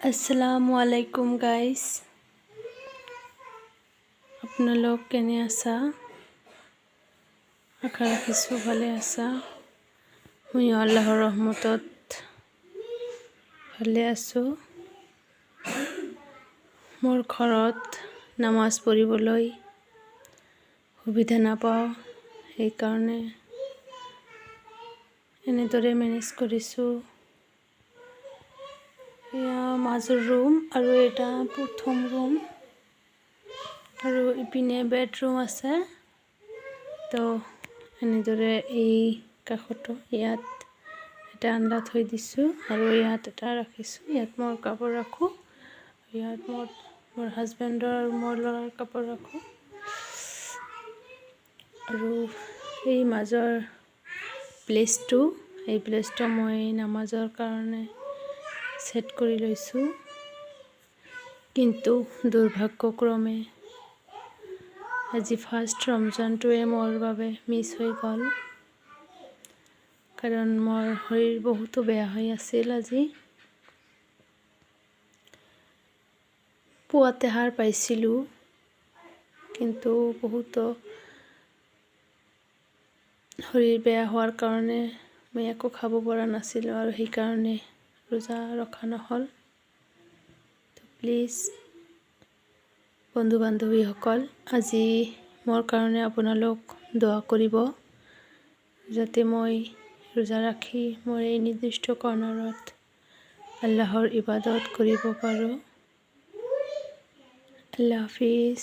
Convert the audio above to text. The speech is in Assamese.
আসসালামু আলাইকুম গাইস, আপোনালোক কেনে আছা? আশা ৰাখিছোঁ ভালে আছা। ময়ো আল্লাহৰ ৰহমতত ভালে আছোঁ। মোৰ ঘৰত নামাজ পঢ়িবলৈ সুবিধা নাপাওঁ, সেইকাৰণে এনেদৰে মেনেজ কৰিছোঁ। এয়া মাজৰ ৰুম আৰু এটা প্ৰথম ৰুম আৰু ইপিনে বেডৰুম আছে। তো এনেদৰে এই কাষতো ইয়াত এটা আলনা থৈ দিছোঁ আৰু ইয়াত এটা ৰাখিছোঁ। ইয়াত মোৰ কাপোৰ ৰাখোঁ, ইয়াত মোৰ হাজবেণ্ডৰ আৰু মোৰ ল'ৰাৰ কাপোৰ ৰাখোঁ। আৰু এই মাজৰ প্লেচটো, এই প্লেচটো মই নামাজৰ কাৰণে ছেট কৰি লৈছোঁ। কিন্তু দুৰ্ভাগ্যক্ৰমে আজি ফাৰ্ষ্ট ৰমজানটোৱে মোৰ বাবে মিছ হৈ গ'ল, কাৰণ মোৰ শৰীৰ বহুতো বেয়া হৈ আছিল। আজি পুৱাতে সাৰ পাইছিলোঁ, কিন্তু বহুতো শৰীৰ বেয়া হোৱাৰ কাৰণে মই একো খাব পৰা নাছিলোঁ আৰু সেইকাৰণে ৰোজা ৰখা নহ'ল। তো প্লিজ বন্ধু বান্ধৱীসকল, আজি মোৰ কাৰণে আপোনালোক দোৱা কৰিব, যাতে মই ৰোজা ৰাখি মোৰ এই নিৰ্দিষ্ট কৰ্ণাৰত আল্লাহৰ ইবাদত কৰিব পাৰোঁ। আল্লাহ হাফিজ।